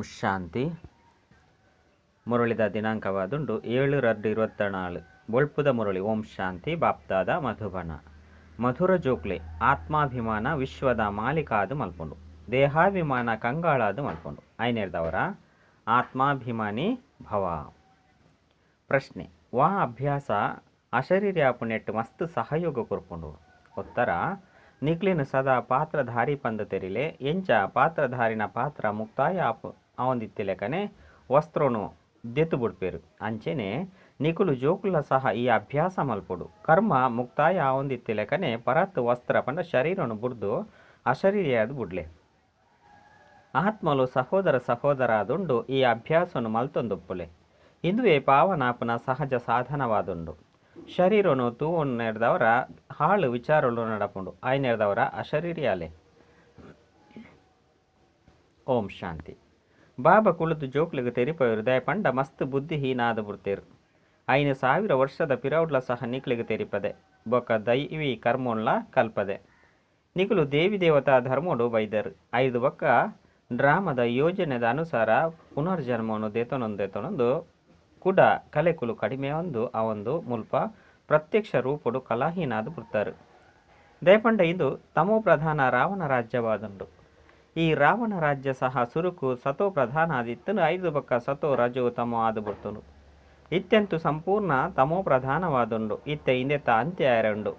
ಓಂ ಶಾಂತಿ. ಮುರಳಿದ ದಿನಾಂಕವಾದುಂಡು 7/2/24. ಬೊಳ್ಪುದ ಮುರಳಿ. ಓಂ ಶಾಂತಿ. ಬಾಪ್ದಾದ ಮಧುಬನ. ಮಧುರ ಜೋಕ್ಲೆ, ಆತ್ಮಾಭಿಮಾನ ವಿಶ್ವದ ಮಾಲೀಕಾದು ಮಲ್ಪುಂಡು, ದೇಹಾಭಿಮಾನ ಕಂಗಾಳಾದು ಮಲ್ಪುಂಡು. ಐನೇರ್ದವರ ಆತ್ಮಾಭಿಮಾನಿ ಭವ. ಪ್ರಶ್ನೆ: ವಾ ಅಭ್ಯಾಸ ಅಶರೀರ್ಯಾಪುನೆಟ್ ಮಸ್ತ್ ಸಹಯೋಗ ಕೊರ್ಪುಂಡು? ಉತ್ತರ: ನಿಕ್ಲಿನ ಸದಾ ಪಾತ್ರಧಾರಿ ಪಂದು ತೆರಿಲೆ. ಎಂಚ ಪಾತ್ರಧಾರಿನ ಪಾತ್ರ ಮುಕ್ತಾಯ ಆವಂದಿತ್ತಿಲೆಕನೆ ವಸ್ತ್ರನು ದೆತ್ತು ಬುಡ್ಪೇರು, ಅಂಚೆನೆ ನಿಕುಲು ಜೋಕುಲ ಸಹ ಈ ಅಭ್ಯಾಸ ಮಲ್ಪೊಡು. ಕರ್ಮ ಮುಕ್ತಾಯ ಆವಂದಿತ್ತಿಲೆಕನೆ ಪರತ್ ವಸ್ತ್ರ ಪಂಡ ಶರೀರನು ಬುಡ್ದು ಅಶರೀರಿಯಾದ ಬುಡ್ಲೆ. ಆತ್ಮಲು ಸಹೋದರ ಸಹೋದರಾದುಂಡು. ಈ ಅಭ್ಯಾಸನು ಮಲ್ತೊಂದುಪ್ಪುಲೆ. ಇಂದುವೆ ಪಾವನಾಪನ ಸಹಜ ಸಾಧನವಾದುಂಡು. ಶರೀರನು ತೂವೊಂದವರ ಹಾಳು ವಿಚಾರಗಳು ನಡಪುಂಡು, ಆಯ್ನೆರ್ದವರ ಅಶರೀರಿಯಾಲೆ. ಓಂ ಶಾಂತಿ. ಬಾಬಾ ಕುಳಿತು ಜೋಕ್ಲಿಗೆ ತೆರಿಪವರು ದಯ ಪಂಡ ಮಸ್ತ್ ಬುದ್ಧಿಹೀನಾದ ಬುಡ್ತೇರು. 5000 ವರ್ಷದ ಪಿರೌಡ್ಲ ಸಹ ನಿಕ್ಲಿಗೆ ತೆರಿಪದೆ ಬೊಕ್ಕ ದೈವಿ ಕರ್ಮೋನ್ಲ ಕಲ್ಪದೆ. ನಿಕುಲು ದೇವಿ ದೇವತಾ ಧರ್ಮೋಡು ಬೈದರು. 5 ಬೊಕ್ಕ ಡ್ರಾಮದ ಯೋಜನೆದ ಅನುಸಾರ ಪುನರ್ಜನ್ಮವನ್ನು ದೇತನೊಂದು ಕುಡ ಕಲೆಕುಲು ಕಡಿಮೆ ಒಂದು ಅವಂದು ಮುಲ್ಪ ಪ್ರತ್ಯಕ್ಷ ರೂಪಡು ಕಲಾಹೀನಾದ ಬುಡ್ತಾರೆ. ದಯಪಂಡ ಇಂದು ತಮೋ ಪ್ರಧಾನ ರಾವಣ ರಾಜ್ಯವಾದುಂಡು. ಈ ರಾವಣ ರಾಜ್ಯ ಸಹ ಸುರುಕು ಸತೋ ಪ್ರಧಾನ ಆದಿತ್ತನು. 5 ಬೊಕ್ಕ ಸತೋ ರಜೋ ತಮೋ ಆದು ಬುಡ್ತನು. ಇತ್ಯಂತು ಸಂಪೂರ್ಣ ತಮೋ ಪ್ರಧಾನವಾದುಂಡು. ಇತ್ತೆ ಇಂದೆತ್ತ ಅಂತ್ಯ ಉಂಡು.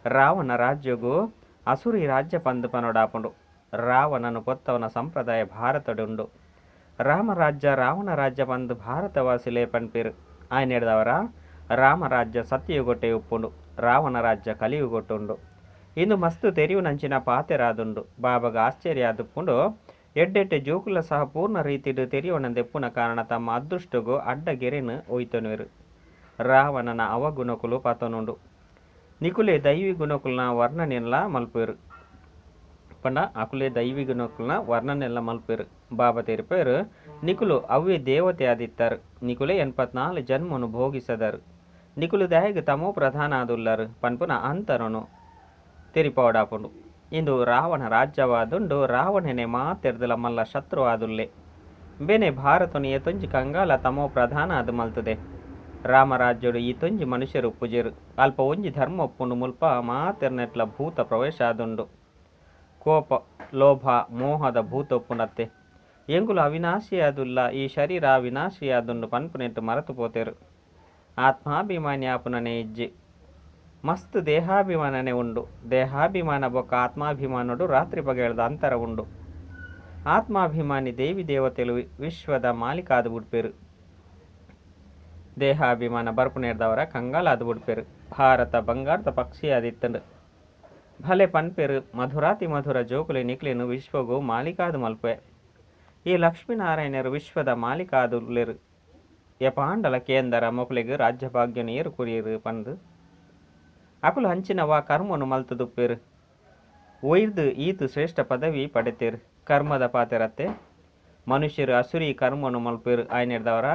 ರಾವಣ ರಾಜ್ಯಗೂ ಅಸುರಿ ರಾಜ್ಯ ಪಂದು ಪನೊಡಾಪುಂಡು. ರಾವಣನು ಪೊತ್ತವನ ಸಂಪ್ರದಾಯ ಭಾರತಡುಂಡು. ರಾಮರಾಜ್ಯ ರಾವಣ ರಾಜ್ಯ ಪಂದು ಭಾರತವಾಸಿಲೇ ಪನ್ಪಿರು. ಆಯ್ನೆಡ್ದವರ ರಾಮರಾಜ್ಯ ಸತ್ಯಯುಗೊಟ್ಟೆ ಉಪ್ಪುಂಡು, ರಾವಣ ರಾಜ್ಯ ಕಲಿಯುಗೊಟ್ಟುಂಡು. ಇಂದು ಮಸ್ತ್ ತೆರಿಯುನಂಚಿನ ಪಾತೆರಾದುಂಡು. ಬಾಬಾಗ ಆಶ್ಚರ್ಯ ಆದುಪ್ಪುಂಡು. ಎಡ್ಡೆಟ್ಟೆ ಜೋಕುಲ ಸಹ ಪೂರ್ಣ ರೀತಿಡು ತೆರಿಯೋಣಂದೆಪ್ಪುನ ಕಾರಣ ತಮ್ಮ ಅದೃಷ್ಟಗೂ ಅಡ್ಡಗೆರೆನು ಒಯ್ತೊನುವೆರು. ರಾವಣನ ಅವಗುಣಕುಲು ಪತನುಂಡು. ನಿಕುಲೆ ದೈವಿ ಗುಣಕುಲ್ನ ವರ್ಣನೆಲ್ಲ ಮಲ್ಪುವೆರು. ಪಂಡ ಅಕುಲೆ ದೈವಿ ಗುಣಕುಲ್ನ ವರ್ಣನೆಲ್ಲ ಮಲ್ಪುವೆರು. ಬಾಬಾ ತೆರಿಪೇರು, ನಿಕುಲು ಅವ್ವೇ ದೇವತೆ ಆದಿತ್ತಾರೆ. ನಿಕುಲೆ 84 ಜನ್ಮನು ಭೋಗಿಸದರು. ನಿಕುಲು ದಾಯಗ ತಮೋ ಪ್ರಧಾನ ಆದುಲ್ಲರು ಪನ್ಪುನ ಅಂತರನು ತೆರಿಪವಡಾಪುಂಡು. ಇಂದು ರಾವಣ ರಾಜ್ಯವಾದುಂಡು. ರಾವಣನೆ ಮಾತೆರ್ದಲ ಮಲ್ಲ ಶತ್ರು ಆದುಲ್ಲೆ. ಬೇನೆ ಭಾರತನು ಏತೊಂಜಿ ಕಂಗಾಲ ತಮೋ ಪ್ರಧಾನ ಅದು ಮಲ್ತದೆ. ರಾಮರಾಜ್ಯಡು ಈ ತೊಂಜಿ ಮನುಷ್ಯರು ಉಪ್ಪುಜೆರು. ಅಲ್ಪ ಒಂಜಿ ಧರ್ಮ ಉಪ್ಪುಂಡು. ಮುಲ್ಪ ಮಾತೆರ್ನೆಟ್ಲ ಭೂತ ಪ್ರವೇಶ ಆದುಂಡು. ಕೋಪ ಲೋಭ ಮೋಹದ ಭೂತ ಉಪ್ಪುಂಡತ್ತೆ. ಎಂಕುಲು ಅವಿನಾಶಿಯಾದುಲ್ಲ, ಈ ಶರೀರ ಅವಿನಾಶಿಯಾದುಂಡು ಪನ್ಪುನೆಟ್ಟು ಮರತು ಪೋತೇರು. ಆತ್ಮಾಭಿಮಾನಿ ಆಪುನನೆ ಇಜ್ಜಿ, ಮಸ್ತ್ ದೇಹಾಭಿಮಾನನೆ ಉಂಡು. ದೇಹಾಭಿಮಾನ ಬೊಕ್ಕ ಆತ್ಮಾಭಿಮಾನಡು ರಾತ್ರಿ ಪಗೆಳ್ದ ಅಂತರ ಉಂಡು. ಆತ್ಮಾಭಿಮಾನಿ ದೇವಿ ದೇವತೆಲು ವಿಶ್ವದ ಮಾಲೀಕಾದು ಬುಡ್ಪೇರು. ದೇಹಾಭಿಮಾನ ಬರ್ಪುನೇರ್ದವರ ಕಂಗಾಲಾದು ಬುಡ್ಪೇರು. ಭಾರತ ಬಂಗಾರದ ಪಕ್ಷಿ ಆದಿತ್ತಂಡು ಭಲೆ ಪನ್ಪೇರು. ಮಧುರಾತಿ ಮಧುರ ಜೋಕುಲೆ ನಿಕ್ಲೇನು ವಿಶ್ವಗೂ ಮಾಲೀಕಾದು ಮಲ್ಪೆ. ಈ ಲಕ್ಷ್ಮೀನಾರಾಯಣರು ವಿಶ್ವದ ಮಾಲೀಕಾದುಲ್ಲೇರು. ಯಪಾಂಡಲ ಕೇಂದರ ಮೊಕಲೆಗ್ ರಾಜ್ಯಭಾಗ್ಯನು ಏರು ಕುರಿಯರು ಪಂದು ಅಕುಲು ಹಂಚಿನ ವಾ ಕರ್ಮನು ಮಲ್ತುದುಪ್ಪೇರು. ಒಯ್ದು ಈತು ಶ್ರೇಷ್ಠ ಪದವಿ ಪಡೆತೇರು. ಕರ್ಮದ ಪಾತೆರತ್ತೆ ಮನುಷ್ಯರು ಅಸುರಿ ಕರ್ಮನು ಮಲ್ಪೇರು. ಆಯ್ನೆರ್ದವರ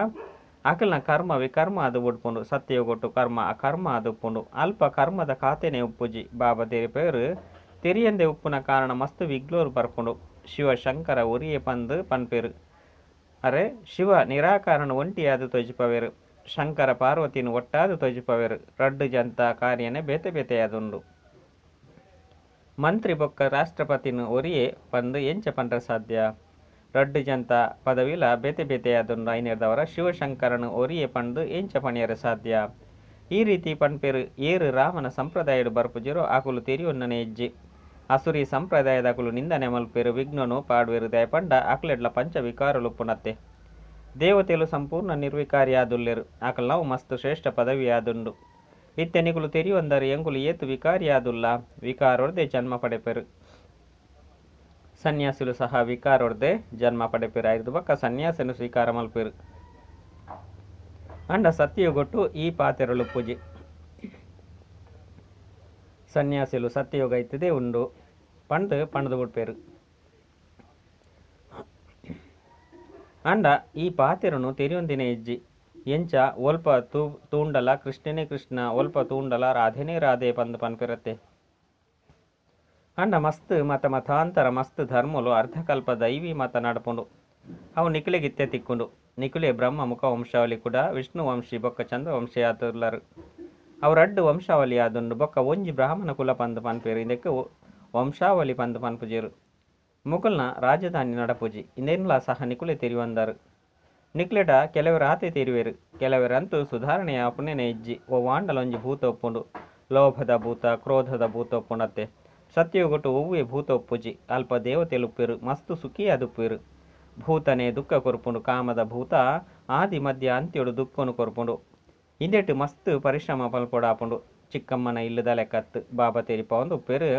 ಅಕಲ್ನ ಕರ್ಮ ವಿಕರ್ಮ ಅದು ಉಡ್ಪುಂಡು. ಸತ್ಯಗೊಟ್ಟು ಕರ್ಮ ಅಕರ್ಮ ಅದು ಉಪ್ಪುಂಡು. ಅಲ್ಪ ಕರ್ಮದ ಖಾತೆನೆ ಉಪ್ಪುಜಿ. ಬಾಬಾ ತೆರಿಪೇರು, ತೆರಿಯಂದೆ ಉಪ್ಪುನ ಕಾರಣ ಮಸ್ತ್ ವಿಗ್ಲೋರು ಬರ್ಪುಂಡು. ಶಿವ ಶಂಕರ ಒರಿಯೆ ಪಂದು ಪನ್ಪೇರು. ಅರೆ ಶಿವ ನಿರಾಕಾರನ ಒಂಟಿಯಾದ ತೊಜಿಪವೇರು, ಶಂಕರ ಪಾರ್ವತಿನ ಒಟ್ಟಾದ ತೊಜಿಪವೇರು. ರಡ್ಡು ಜಂತ ಕಾರ್ಯನೆ ಬೇತೆ ಬೇತೆಯಾದುಂಡು. ಮಂತ್ರಿ ಬೊಕ್ಕ ರಾಷ್ಟ್ರಪತಿನ ಒರಿಯೆ ಪಂದು ಎಂಚ ಪಂಡ್ರ ಸಾಧ್ಯ? ರಡ್ಡು ಜಂತ ಪದವಿಲ ಬೇತೆ ಬೇತೆಯಾದುಂಡು. ಐನೇರ್ದವರ ಶಿವಶಂಕರನು ಒರಿಯೆ ಪಂದು ಎಂಚ ಪಣಿಯರೆ ಸಾಧ್ಯ? ಈ ರೀತಿ ಪನ್ಪೇರು. ಏರು ರಾಮನ ಸಂಪ್ರದಾಯಡು ಬರ್ಪುಜೆರೋ ಅಕುಲು ತೆರಿಯೊನ್ನನೆ ಇಜ್ಜಿ. ಅಸುರಿ ಸಂಪ್ರದಾಯದ ಅಕುಲು ನಿಂದನೆ ಮಲ್ಪೇರು, ವಿಘ್ನನು ಪಾಡುವೆರು. ದಯಪಂಡ ಅಕುಲೆಡ್ಲ ಪಂಚ ವಿಕಾರಲು ಉಪ್ಪುನತ್ತೆ. ದೇವತೆಲು ಸಂಪೂರ್ಣ ನಿರ್ವಿಕಾರಿಯಾದುಲ್ಲೇರು. ಅಕಲ್ನವು ಮಸ್ತ್ ಶ್ರೇಷ್ಠ ಪದವಿಯಾದುಂಡು. ಇತ್ತೆ ನಿಕುಲು ತೆರಿಯೊಂದರು ಎಂಕುಲು ಏತು ವಿಕಾರಿಯಾದುಲ್ಲ. ವಿಕಾರೊರ್ದೆ ಜನ್ಮ ಪಡೆಪೆರು. ಸನ್ಯಾಸಿಲು ಸಹ ವಿಕಾರೊರ್ದೆ ಜನ್ಮ ಪಡೆಪೆರು. ಐದು ಬೊಕ್ಕ ಸನ್ಯಾಸನು ಸ್ವೀಕಾರ ಮಲ್ಪೆರು. ಅಂಡ ಸತ್ಯಯುಗೊಟ್ಟು ಈ ಪಾತೆರಲು ಪೂಜೆ. ಸನ್ಯಾಸಿಲು ಸತ್ಯಯುಗ ಇತ್ತದೆ ಉಂಡು ಪಂಡು ಪಂಡ್ದು ಬಿಡ್ಪೇರು. ಅಂಡ ಈ ಪಾತೆರನು ತೆರಿಯೊಂದಿನ ಇಜ್ಜಿ. ಎಂಚ ಒಲ್ಪ ತೂಂಡಲ ಕೃಷ್ಣನೇ ಕೃಷ್ಣ, ಒಲ್ಪ ತೂಂಡಲ ರಾಧೆನೇ ರಾಧೆ ಪಂದು ಪನ್ಪಿರತ್ತೆ. ಅಂಡ ಮಸ್ತ್ ಮತ ಮತಾಂತರ ಮಸ್ತ್ ಧರ್ಮಲು ಅರ್ಧಕಲ್ಪ ದೈವಿ ಮತ ನಡಪುಂಡು. ಅವು ನಿಕುಲೆಗಿತ್ತೆ ತಿಕ್ಕುಂಡು. ನಿಕುಲೆ ಬ್ರಹ್ಮ ಮುಖ ವಂಶಾವಳಿ ಕೂಡ ವಿಷ್ಣು ವಂಶಿ ಬೊಕ್ಕ ಚಂದ್ರವಂಶಿ ಆದುಲ್ಲರು. ಅವು ರಡ್ಡ್ ವಂಶಾವಳಿ ಆದುಂಡು. ಬೊಕ್ಕ ಒಂಜಿ ಬ್ರಾಹ್ಮಣ ಕುಲ ಪಂದ್ ಪನ್ಪೆರ್. ಇಂದೆಕ್ ವಂಶಾವಳಿ ಪಂದ್ ಪನ್ಪುಜೆರ್. ಮುಕುಲ್ನ ರಾಜಧಾನಿ ನಡಪುಜಿ. ಇಂದೆನ್ಲಾ ಸಹ ನಿಕುಲೆ ತೆರಿಯೊಂದರು. ನಿಕ್ಲೆಡ ಕೆಲವೆರ್ ಆತೆ ತೆರಿವೆರ್. ಕೆಲವೆರಂತೂ ಸುಧಾರಣೆ ಆಪುನೆನೆ ಇಜ್ಜಿ. ಒವ್ವಾಂಡಲ ಒಂಜಿ ಭೂತ ಉಪ್ಪುಂಡು. ಲೋಭದ ಭೂತ, ಕ್ರೋಧದ ಭೂತ ಉಪ್ಪುಂಡತ್ತೆ. ಸತ್ಯಯುಗಟ್ ಒವ್ವೆ ಭೂತ ಉಪ್ಪುಜಿ. ಅಲ್ಪ ದೇವತೆಲು ಉಪ್ಪುವೆರ್. ಮಸ್ತ್ ಸುಖಿಯಾದ್ ಉಪ್ಪುವೆರ್. ಭೂತನೇ ದುಃಖ ಕೊರ್ಪುಂಡು. ಕಾಮದ ಭೂತ ಆದಿ ಮಧ್ಯ ಅಂತ್ಯೊಡು ದುಃಖೊನು ಕೊರ್ಪುಂಡು. ಇಂದೆಟ್ ಮಸ್ತ್ ಪರಿಶ್ರಮ ಮಲ್ಪೊಡಾಪುಂಡು. ಚಿಕ್ಕಮ್ಮನ ಇಲ್ಲುದ ಲೆಕ್ಕತ್. ಬಾಬಾ ತೆರಿಪಾವೊಂದು ಉಪ್ಪುವೆರ್.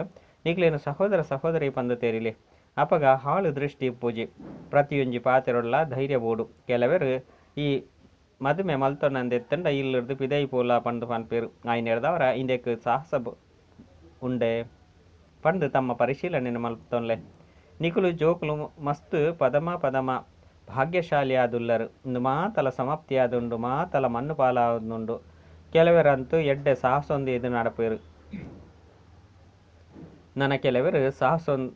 ನಿಕ್ಲೆನ ಸಹೋದರ ಸಹೋದರಿ ಪಂದ್ ತೆರಿಲೆ. ಅಪಗ ಹಾಳು ದೃಷ್ಟಿ ಉಪ್ಪುಜಿ. ಪ್ರತಿಯೊಂಜಿ ಪಾತೆರೊಡ್ಲಾ ಧೈರ್ಯ ಬೋಡು. ಕೆಲವೆರ್ ಈ ಮದುಮೆ ಮಲ್ತೊನಂದೆತ್ತಂಡ ಇಲ್ಲುರ್ದು ಪಿದಯಿ ಪೋಲ ಪಂದ್ ಪನ್ಪೆರ್. ಆಯಿನೆಡ್ದಾವರ ಇಂದೆಕ್ ಸಾಹಸ ಉಂಡೆ ಪಂದ್ ತಮ್ಮ ಪರಿಶೀಲನೆ ಮಲ್ತೊನ್ಲೆ. ನಿಕುಲು ಜೋಕುಲು ಮಸ್ತ್ ಪದಮ ಪದಮ ಭಾಗ್ಯಶಾಲಿ ಆದುಲ್ಲರ್. ಇಂದು ಮಾತಲ ಸಮಾಪ್ತಿ ಆದುಂಡು. ಮಾತಲ ಮಣ್ಣು ಪಾಲಾದುಂಡು. ಕೆಲವೆರಂತೂ ಎಡ್ಡೆ ಸಾಹಸೊಂದು ಎದುರು ನಡಪೆರ್. ನನ ಕೆಲವೆರ್ ಸಾಹಸೊಂದು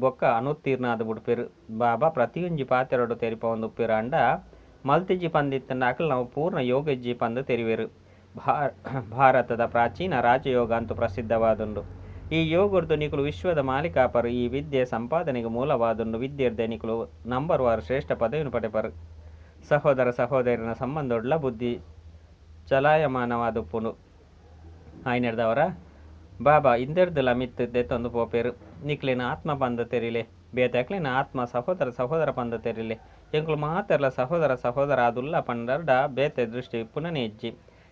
ಬೊಕ್ಕ ಅನುತ್ತೀರ್ಣ ಆದ್ ಬುಡ್ಪೆರ್. ಬಾಬಾ ಪ್ರತಿಯೊಂಜಿ ಪಾತೆರೊಡು ತೆರಿಪಾವೊಂದು ಉಪ್ಪುವೆರ್. ಆಂಡ ಮಲ್ತಿಜಿ ಪಂದಿತ್ತಂಡ ಅಕಲ್ನ ಪೂರ್ಣ ಯೋಗ ಇಜ್ಜಿ ಪಂದ್ ತೆರಿವೆರ್. ಭಾರತದ ಪ್ರಾಚೀನ ರಾಜಯೋಗ ಅಂತೂ ಪ್ರಸಿದ್ಧವಾದುಂಡು. ಈ ಯೋಗರ್ದು ನಿಕುಲು ವಿಶ್ವದ ಮಾಲೀಕಾಪರು. ಈ ವಿದ್ಯೆ ಸಂಪಾದನೆಗೆ ಮೂಲವಾದುಂಡು. ವಿದ್ಯೆರ್ದೆ ನಿಕುಲು ನಂಬರ್ ವಾರ್ ಶ್ರೇಷ್ಠ ಪದವಿಯನ್ನು ಪಡೆಪರು. ಸಹೋದರ ಸಹೋದರಿನ ಸಂಬಂಧೊಡ್ಲ ಬುದ್ಧಿ ಚಲಾಯಮಾನವಾದುಪ್ಪುಂಡು. ಆಯಿನೆಡ್ದಾವರ ಬಾಬಾ ಇಂದೆರ್ದಲ ಮಿತ್ತ್ ದೆತ್ತೊಂದು ಪೋಪೆರ್. ನಿಕ್ಲೆನ ಆತ್ಮ ಪಂದ್ ತೆರಿಲೆ. ಬೇತೆಕ್ಲೆನ ಆತ್ಮ ಸಹೋದರ ಸಹೋದರ ಪಂದ್ ತೆರಿಲೆ. ಎಂಕುಲು ಮಾತೆರ್ಲ ಸಹೋದರ ಸಹೋದರ ಆದುಲ್ಲ ಪಂಡರ್ಡ ಬೇತೆ ದೃಷ್ಟಿ ಇಪ್ಪುನನೇ ಇಜ್ಜಿ.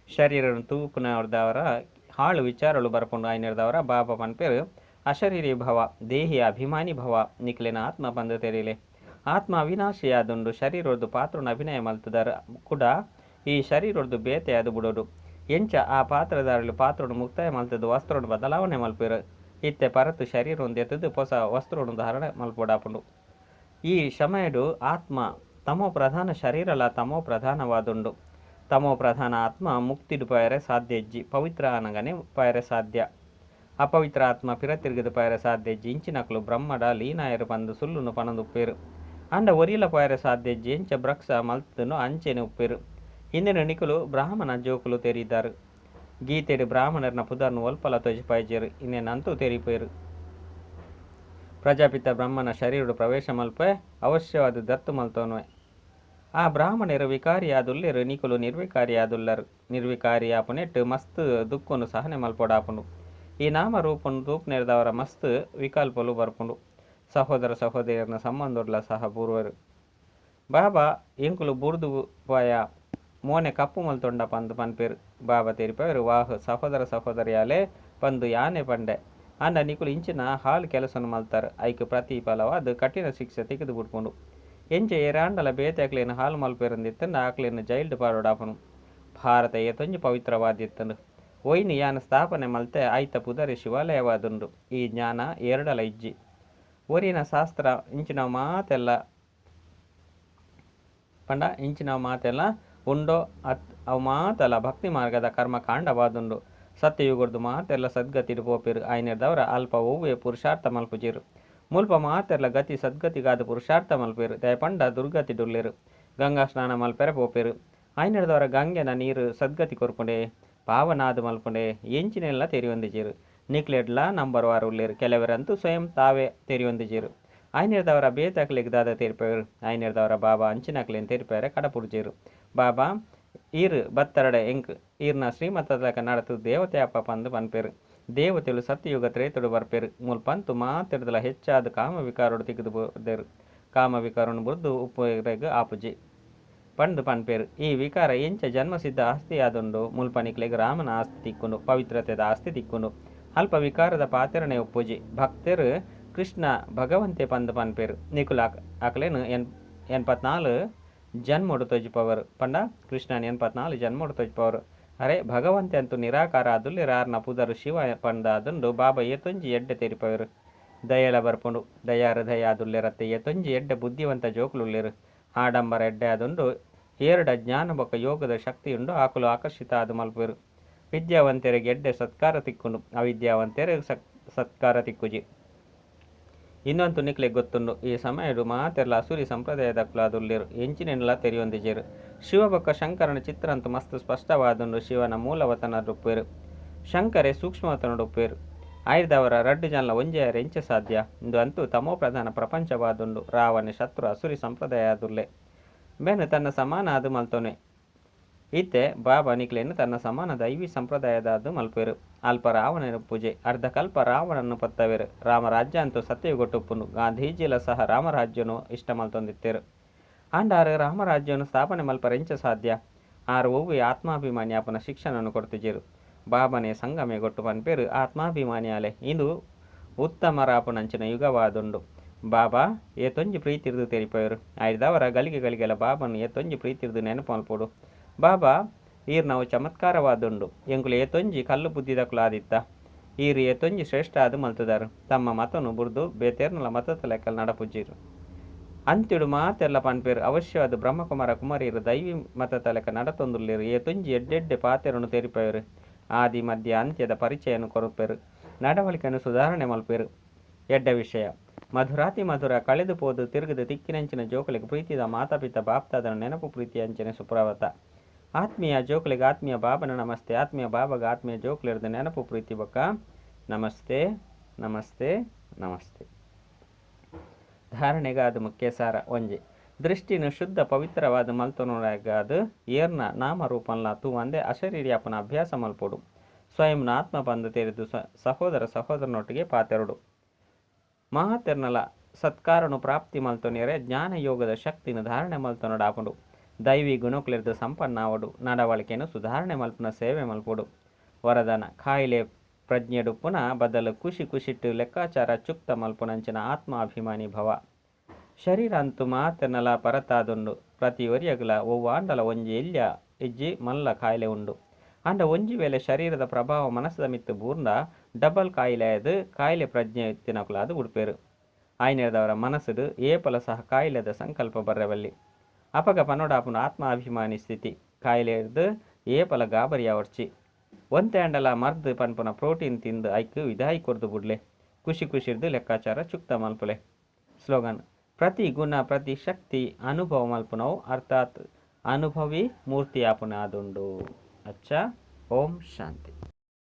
ಶರೀರನು ತೂಪುನರ್ದಾವರ ಹಾಳು ವಿಚಾರಗಳು ಬರ್ಪುಂಡು. ಆಯಿನೆಡ್ದಾವರ ಬಾಬಾ ಪನ್ಪೆರ್ ಅಶರೀರಿ ಭವ, ದೇಹಿ ಅಭಿಮಾನಿ ಭವ, ನಿಕ್ಲೆನ ಆತ್ಮ ಪಂದ್ ತೆರಿಲೆ. ಆತ್ಮ ಅವಿನಾಶಿಯಾದುಂಡು. ಶರೀರೊರ್ದು ಪಾತ್ರನ ಅಭಿನಯ ಮಲ್ತುದಾರ್ ಕೂಡ ಈ ಶರೀರೊರ್ದು ಬೇತೆಯಾದ್ ಬುಡೋಡು. ಎಂಚ ಆ ಪಾತ್ರಧಾರಿಲು ಪಾತ್ರನು ಮುಕ್ತಾಯ ಮಲ್ತುದು ವಸ್ತ್ರನು ಬದಲಾವಣೆ ಮಲ್ಪೆರ್. ಇತ್ತೆ ಪರತು ಶರೀರೊನು ದೆತ್ತುದು ಪೊಸ ವಸ್ತ್ರನು ಧಾರಣೆ ಮಲ್ಪೊಡಾಪುಂಡು. ಈ ಸಮಯಡು ಆತ್ಮ ತಮೋ ಪ್ರಧಾನ ಶರೀರಲ ತಮೋ ಪ್ರಧಾನವಾದುಂಡು. ತಮೋ ಪ್ರಧಾನ ಆತ್ಮ ಮುಕ್ತಿಡು ಪೋಯರೆ ಸಾಧ್ಯ ಇಜ್ಜಿ. ಪವಿತ್ರ ಆನಗನೆ ಪೋಯರೆ ಸಾಧ್ಯ. ಅಪವಿತ್ರ ಆತ್ಮ ಪಿರ ತಿರುಗದು ಪೋಯರೆ ಸಾಧ್ಯ ಇಜ್ಜಿ. ಇಂಚಿನಕುಲು ಬ್ರಹ್ಮಡ ಲೀನಾಯರು ಪಂದ್ ಸುಳ್ಳುನು ಪನೊಂದು ಉಪ್ಪುವೆರ್. ಆಂಡ ಒರಿಲ ಪೋಯರೆ ಸಾಧ್ಯ ಇಜ್ಜಿ. ಎಂಚ ಬ್ರಕ್ಷ ಮಲ್ತುಂಡೋ ಅಂಚೆನೆ ಉಪ್ಪುವೆರ್. ಇಂದೆನ ನಿಕುಲು ಬ್ರಾಹ್ಮಣ ಜೋಕುಲು ತೆರಿದಾರು. ಗೀತೆಡ್ ಬ್ರಾಹ್ಮಣರ್ನ ಪುದರ್ನು ಒಲ್ಪಲ ತೋಜಿಪಾಯಿಜೆರ್. ಇಂದೆನಂತೂ ತೆರಿಪೆರ್. ಪ್ರಜಾಪಿತ ಬ್ರಹ್ಮನ ಶರೀರಡು ಪ್ರವೇಶ ಮಲ್ಪೆ ಅವಶ್ಯವಾದ ದತ್ತು ಮಲ್ತೊನುವೆ. ಆ ಬ್ರಾಹ್ಮಣರು ವಿಕಾರಿಯಾದುಲ್ಲೆರ್. ನಿಕುಲು ನಿರ್ವಿಕಾರಿಯಾದುಲ್ಲರು. ನಿರ್ವಿಕಾರಿ ಆಪುನೆಟ್ ಮಸ್ತ್ ದುಃಖನು ಸಹನೆ ಮಲ್ಪೊಡಾಪುಂಡು. ಈ ನಾಮ ರೂಪನು ತೂಪುನೆರ್ದಾವರ ಮಸ್ತ್ ವಿಕಲ್ಪಲು ಬರ್ಪುಂಡು. ಸಹೋದರ ಸಹೋದರಿಯರ್ನ ಸಂಬಂಧೊಡ್ಲ ಸಹ ಬೂರ್ವೆರ್. ಬಾಬಾ ಎಂಕುಲು ಬುರ್ದು ಪೋಯ ಮೋನೆ ಕಪ್ಪು ಮಲ್ತೊಂಡ ಪಂದ್ ಪನ್ಪೆರ್. ಬಾಬಾ ತೆರಿಪೆರ್ ವಾಹ್ ಸಹೋದರ ಸಹೋದರಿಯಾಲೆ ಪಂದ್ ಯಾನೆ ಪಂಡೆ. ಆಂಡ ನಿಕುಲು ಇಂಚಿನ ಹಾಳು ಕೆಲಸನು ಮಲ್ತಾರ್. ಐಕ್ ಪ್ರತಿಫಲವಾದ್ ಕಠಿಣ ಶಿಕ್ಷೆ ತಿಕ್ಕುದು ಬುಡ್ಪುಂಡು. ಎಂಚ ಏರಾಂಡಲ ಬೇತೆ ಅಕ್ಲೆನ್ ಹಾಳು ಮಲ್ಪೆರಂದಿತ್ತಂಡ ಅಕ್ಲೆನ್ ಜೈಲ್ಡ್ ಪಾಡೊಡಾಪುಂಡು. ಭಾರತ ಏತೊಂಜಿ ಪವಿತ್ರವಾದಿತ್ತಂಡು. ಒಯ್ನ್ ಯಾನ್ ಸ್ಥಾಪನೆ ಮಲ್ತೆ ಐತ ಪುದರ್ ಶಿವಾಲಯವಾದುಂಡು. ಈ ಜ್ಞಾನ ಏರ್ಡಲ ಇಜ್ಜಿ. ಒರಿನ ಶಾಸ್ತ್ರ ಇಂಚಿನ ಮಾತೆಲ್ಲ ಪಂಡ ಇಂಚಿನ ಮಾತೆಲ್ಲ ಉಂಡೋ ಅತ್ ಅವು ಮಾತಲ ಭಕ್ತಿ ಮಾರ್ಗದ ಕರ್ಮಕಾಂಡವಾದುಂಡು. ಸತ್ಯಯುಗರ್ದು ಮಾತೆಲ್ಲ ಸದ್ಗತಿಡ್ ಪೋಪೆರ್. ಆಯಿನೆಡ್ದಾವರ ಅಲ್ಪ ಒವ್ವೆ ಪುರುಷಾರ್ಥ ಮಲ್ಪುಜೆರ್. ಮುಲ್ಪ ಮಾತೆರ್ಲ ಗತಿ ಸದ್ಗತಿಗಾದ್ ಪುರುಷಾರ್ಥ ಮಲ್ಪೆರ್. ದಯಪಂಡ ದುರ್ಗತಿಡುಲ್ಲೆರ್. ಗಂಗಾ ಸ್ನಾನ ಮಲ್ಪೆರೆ ಪೋಪೆರ್. ಆಯಿನೆಡ್ದಾವರ ಗಂಗೆನ ನೀರು ಸದ್ಗತಿ ಕೊರ್ಪುಂಡೆ ಪಾವನಾದ್ ಮಲ್ಪುಂಡೆ ಎಂಚಿನೆಲ್ಲ ತೆರಿಯೊಂದಿಜೆರ್. ನಿಕ್ಲೆಡ್ಲ ನಂಬರ್ ವಾರ್ ಉಲ್ಲೆರ್. ಕೆಲವೆರಂತೂ ಸ್ವಯಂ ತಾವೇ ತೆರಿಯೊಂದಿಜೆರ್. ಆಯಿನೆಡ್ದಾವರ ಬೇತೆ ಅಕ್ಲೆಗ್ ದಾದ ತೆರಿಪೆರ್. ಆಯಿನೆಡ್ದಾವರ ಬಾಬಾ ಅಂಚಿನಕ್ಲೆನ್ ತೆರಿಪೆರೆ ಕಡಪುಡ್ಜೆರ್. ಬಾಬಾ ಈರ್ ಬತ್ತರಡೆ ಎಂಕ್ ಈರ್ನ ಶ್ರೀಮತದ ನಡತು ದೇವತೆ ಅಪ್ಪ ಪಂದ್ ಪನ್ಪೆರ್. ದೇವತೆಲು ಸತ್ಯಯುಗ ತ್ರೇತಡು ಬರ್ಪೆರ್. ಮುಲ್ಪಂತು ಮಾತೆರ್ದಲ ಹೆಚ್ಚಾದ್ ಕಾಮವಿಕಾರೊಡು ತಿಕ್ಕುದು ಪೋದೆರ್. ಕಾಮವಿಕಾರೊನು ಬುರ್ದು ಉಪ್ಪುವೆರೆಗ್ ಆಪುಜಿ ಪಂದ್ ಪನ್ಪೆರ್. ಈ ವಿಕಾರ ಎಂಚ ಜನ್ಮಸಿದ್ಧ ಆಸ್ತಿ ಆದುಂಡು. ಮುಲ್ಪ ನಿಕ್ಲೆಗ್ ರಾಮನ ಆಸ್ತಿ ತಿಕ್ಕುಂಡು. ಪವಿತ್ರತೆದ ಆಸ್ತಿ ತಿಕ್ಕುಂಡು. ಅಲ್ಪ ವಿಕಾರದ ಪಾತೆರಣೆ ಉಪ್ಪುಜಿ. ಭಕ್ತೆರ್ ಕೃಷ್ಣ ಭಗವಂತೆ ಪಂದ್ ಪನ್ಪೆರ್. ನಿಕುಲು ಅಕ್ಲೆನ್ 84 ಜನ್ಮೊಡು ತೋಜಿಪವರು. ಪಂಡ ಕೃಷ್ಣನ್ 84 ಜನ್ಮೊಡು ತೋಜಿಪವರು. ಅರೆ ಭಗವಂತೆ ಅಂತೂ ನಿರಾಕಾರ ಆದುಲ್ಲೆರ್. ಆರ್ನ ಪುದರ್ ಶಿವ ಪಂದ್ ಆದುಂಡು. ಬಾಬಾ ಏತೊಂಜಿ ಎಡ್ಡೆ ತೆರಿಪವೆರ್. ದಯೆಲ ಬರ್ಪುಂಡು. ದಯಾಹೃದಯ ಆದುಲ್ಲೆರತ್ತೆ. ಏತೊಂಜಿ ಎಡ್ಡೆ ಬುದ್ಧಿವಂತ ಜೋಕುಲುಲ್ಲೆರ್. ಆಡಂಬರ ಎಡ್ಡೆ ಆದುಂಡು. ಏರ್ಡ ಜ್ಞಾನ ಬೊಕ್ಕ ಯೋಗದ ಶಕ್ತಿ ಉಂಡು ಆಕುಲು ಆಕರ್ಷಿತ ಆದ್ ಮಲ್ಪುವೆರ್. ವಿದ್ಯಾವಂತೆರೆಗ್ ಎಡ್ಡೆ ಸತ್ಕಾರ ತಿಕ್ಕುಂಡು. ಅವಿದ್ಯಾವಂತೆರೆಗ್ ಸತ್ಕಾರ ತಿಕ್ಕುಜಿ. ಇಂದಂತು ನಿಕ್ಲೆಗ್ ಗೊತ್ತುಂಡು. ಈ ಸಮಯಡ್ ಮಾತೆರ್ಲಾ ಅಸುರಿ ಸಂಪ್ರದಾಯದಕುಲಾದುಲ್ಲೆರ್. ಎಂಚಿನೆನ್ಲಾ ತೆರಿಯೊಂದಿಜೆರ್. ಶಿವ ಬೊಕ್ಕ ಶಂಕರನ ಚಿತ್ರ ಅಂತೂ ಮಸ್ತ್ ಸ್ಪಷ್ಟವಾದುಂಡು. ಶಿವನ ಮೂಲವತನಡುಪ್ಪುವೆರ್. ಶಂಕರೆ ಸೂಕ್ಷ್ಮವತನಡುಪ್ಪುವೆರ್. ಆಯಿರ್ದಾವರ ರಡ್ಡ್ ಜನಲ ಒಂಜೇ ಆಯೆರೆ ಎಂಚ ಸಾಧ್ಯ? ಇಂದು ಅಂತೂ ತಮೋಪ್ರಧಾನ ಪ್ರಪಂಚವಾದುಂಡು. ರಾವಣೆ ಶತ್ರು ಅಸುರಿ ಸಂಪ್ರದಾಯ ಆದುಲ್ಲೆ. ಇಂಬೆನ್ ತನ್ನ ಸಮಾನ ಆದ್ ಮಲ್ತೊನುವೆ. ಇತ್ತೆ ಬಾಬಾ ನಿಕ್ಲೆನ್ ತನ್ನ ಸಮಾನ ದೈವಿ ಸಂಪ್ರದಾಯದಾದ್ ಮಲ್ಪುವೆರ್. ಅಲ್ಪ ರಾವಣನ ಪೂಜೆ. ಅರ್ಧಕಲ್ಪ ರಾವಣನ್ ಪೊತ್ತವೆರ್. ರಾಮರಾಜ್ಯ ಅಂತೂ ಸತ್ಯಯುಗಟುಪ್ಪುಂಡು. ಗಾಂಧೀಜಿಲ ಸಹ ರಾಮರಾಜ್ಯನು ಇಷ್ಟ ಮಲ್ತೊಂದಿತ್ತೆರ್. ಆಂಡ ಆರ್ ರಾಮರಾಜ್ಯನು ಸ್ಥಾಪನೆ ಮಲ್ಪರೆ ಎಂಚ ಸಾಧ್ಯ? ಆರ್ ಒವ್ವೇ ಆತ್ಮಾಭಿಮಾನಿ ಆಪುನ ಶಿಕ್ಷಣನು ಕೊರ್ತಿಜೆರ್. ಬಾಬಾನೇ ಸಂಗಮಯುಗಟ್ ಪನ್ಪೆರ್ ಆತ್ಮಾಭಿಮಾನಿ ಆಲೆ. ಇಂದು ಉತ್ತಮರಾಪುನಂಚಿನ ಯುಗವಾದುಂಡು. ಬಾಬಾ ಏತೊಂಜಿ ಪ್ರೀತಿರ್ದ್ ತೆರಿಪಾವೆರ್. ಆಯಿರ್ದಾವರ ಗಳಿಗೆ ಗಳಿಗೆಲ ಬಾಬಾನ್ ಏತೊಂಜಿ ಪ್ರೀತಿರ್ದ್ ನೆನಪು ಮಲ್ಪೊಡು. ಬಾಬಾ ಈರ್ನವು ಚಮತ್ಕಾರವಾದುಂಡು. ಎಂಕುಲು ಏತೊಂಜಿ ಕಲ್ಲು ಬುದ್ಧಿದಕುಲಾದಿತ್ತ. ಈರ್ ಏತೊಂಜಿ ಶ್ರೇಷ್ಠ ಆದ್ ಮಲ್ತುದಾರ್. ತಮ್ಮ ಮತನು ಬುಡ್ದು ಬೇತೆರ್ನಲ ಮತತ ಲೆಕ್ಕ ನಡಪುಜೆರ್. ಅಂತ್ಯಡು ಮಾತೆರ್ಲ ಪನ್ಪೆರ್ ಅವಶ್ಯವಾದ್ ಬ್ರಹ್ಮಕುಮಾರ ಕುಮಾರಿಯರು ದೈವಿ ಮತತ ಲೆಕ್ಕ ನಡತೊಂದುಲ್ಲೆರ್. ಏತೊಂಜಿ ಎಡ್ಡೆಡ್ಡೆ ಪಾತೆರನು ತೆರಿಪಾವೆರ್. ಆದಿ ಮಧ್ಯ ಅಂತ್ಯದ ಪರಿಚಯನು ಕೊರ್ಪೆರ್. ನಡವಳಿಕೆಯನ್ನು ಸುಧಾರಣೆ ಮಲ್ಪೆರ್. ಎಡ್ಡೆ ವಿಷಯ. ಮಧುರಾತಿ ಮಧುರ ಕಳೆದು ಪೋದು ತಿರುಗಿದ ತಿಕ್ಕಿನಂಚಿನ ಜೋಕುಲೆಗ್ ಪ್ರೀತಿದ ಮಾತಾಪಿತ ಬಾಪ್ತಾದನ ನೆನಪು ಪ್ರೀತಿ ಅಂಚನೆ ಸುಪ್ರಭಾತ. ಆತ್ಮೀಯ ಜೋಕುಲೆಗ್ ಆತ್ಮೀಯ ಬಾಬನ ನಮಸ್ತೆ. ಆತ್ಮೀಯ ಬಾಬಾಗ ಆತ್ಮೀಯ ಜೋಕುಲೆರ್ದ್ ನೆನಪು ಪ್ರೀತಿ ಬೊಕ್ಕ ನಮಸ್ತೆ ನಮಸ್ತೆ ನಮಸ್ತೆ. ಧಾರಣೆಗಾದ ಮುಖ್ಯ ಸಾರ ಒಂಜಿ. ದೃಷ್ಟಿನ ಶುದ್ಧ ಪವಿತ್ರವಾದ ಮಲ್ತೊನುಗಾದ್ ಏರ್ನ ನಾಮರೂಪನ್ಲ ತೂವಂದೆ ಅಶರೀರಿ ಆಪುನ ಅಭ್ಯಾಸ ಮಲ್ಪೊಡು. ಸ್ವಯಂನ ಆತ್ಮ ಪಂದ್ ತೆರಿದು ಸಹೋದರ ಸಹೋದರನೊಟ್ಟಿಗೆ ಪಾತೆರೊಡು. ಮಾತೆರ್ನಲ ಸತ್ಕಾರನು ಪ್ರಾಪ್ತಿ ಮಲ್ತೊನಿಯರೆ ಜ್ಞಾನ ಯೋಗದ ಶಕ್ತಿನ ಧಾರಣೆ ಮಲ್ತೊನೊಡಾಪುಂಡು. ದೈವಿ ಗುಣಕುಲೆರ್ದ್ ಸಂಪನ್ನ ಆವೊಡು. ನಡವಳಿಕೆನ್ ಸುಧಾರಣೆ ಮಲ್ಪುನ ಸೇವೆ ಮಲ್ಪೊಡು. ವರದಾನ ಕಾಯಿಲೆ ಪ್ರಜ್ಞೆಡುಪ್ಪುನ ಬದಲು ಖುಷಿ ಖುಷಿಟ್ಟು ಲೆಕ್ಕಾಚಾರ ಚುಕ್ತ ಮಲ್ಪುನಂಚಿನ ಆತ್ಮಾಭಿಮಾನಿ ಭವ. ಶರೀರ ಅಂತೂ ಮಾತೆರ್ನಲ ಪರತಾದುಂಡು. ಪ್ರತಿ ಒರಿಯಗ್ಲ ಒವ್ವಾಂಡಲ ಒಂಜಿ ಎಲ್ಯ ಇಜ್ಜಿ ಮಲ್ಲ ಕಾಯಿಲೆ ಉಂಡು. ಆಂಡ ಒಂಜಿ ವೇಳೆ ಶರೀರದ ಪ್ರಭಾವ ಮನಸ್ಸದ ಮಿತ್ತ್ ಬೂರ್ಂಡ ಡಬಲ್ ಕಾಯಿಲೆ ಆದ್ ಕಾಯಿಲೆ ಪ್ರಜ್ಞೆ ಇತ್ತಿನಕುಲಾದ್ ಬುಡ್ಪೆರ್. ಆಯಿನೆರ್ದಾವರ ಮನಸ್ಸುಡು ಏಪಲ ಸಹ ಕಾಯಿಲೆದ ಸಂಕಲ್ಪ ಬರ್ರೆ ಬಲ್ಲಿ. ಅಪಗ ಪನೊಡಾಪುಂಡು ಆತ್ಮಾಭಿಮಾನಿ ಸ್ಥಿತಿ. ಕಾಯಿಲೆರ್ದ್ ಏಪಲ ಗಾಬರಿ ಆವೊಡ್ಚಿ. ಒಂತೆ ಆಂಡಲ ಮರ್ದ್ ಪನ್ಪುನ ಪ್ರೋಟೀನ್ ತಿಂದು ಐಕ್ ವಿದಾಯಿ ಕೊರ್ದು ಬುಡ್ಲೆ. ಖುಷಿ ಖುಷಿರ್ದ್ ಲೆಕ್ಕಾಚಾರ ಚುಕ್ತ ಮಲ್ಪುಲೆ. ಸ್ಲೋಗನ್ ಪ್ರತಿ ಗುಣ ಪ್ರತಿ ಶಕ್ತಿ ಅನುಭವ ಮಲ್ಪುನವು ಅರ್ಥಾತ್ ಅನುಭವಿ ಮೂರ್ತಿ ಆಪುನ ಆದುಂಡು. ಅಚ್ಚಾ ಓಂ ಶಾಂತಿ.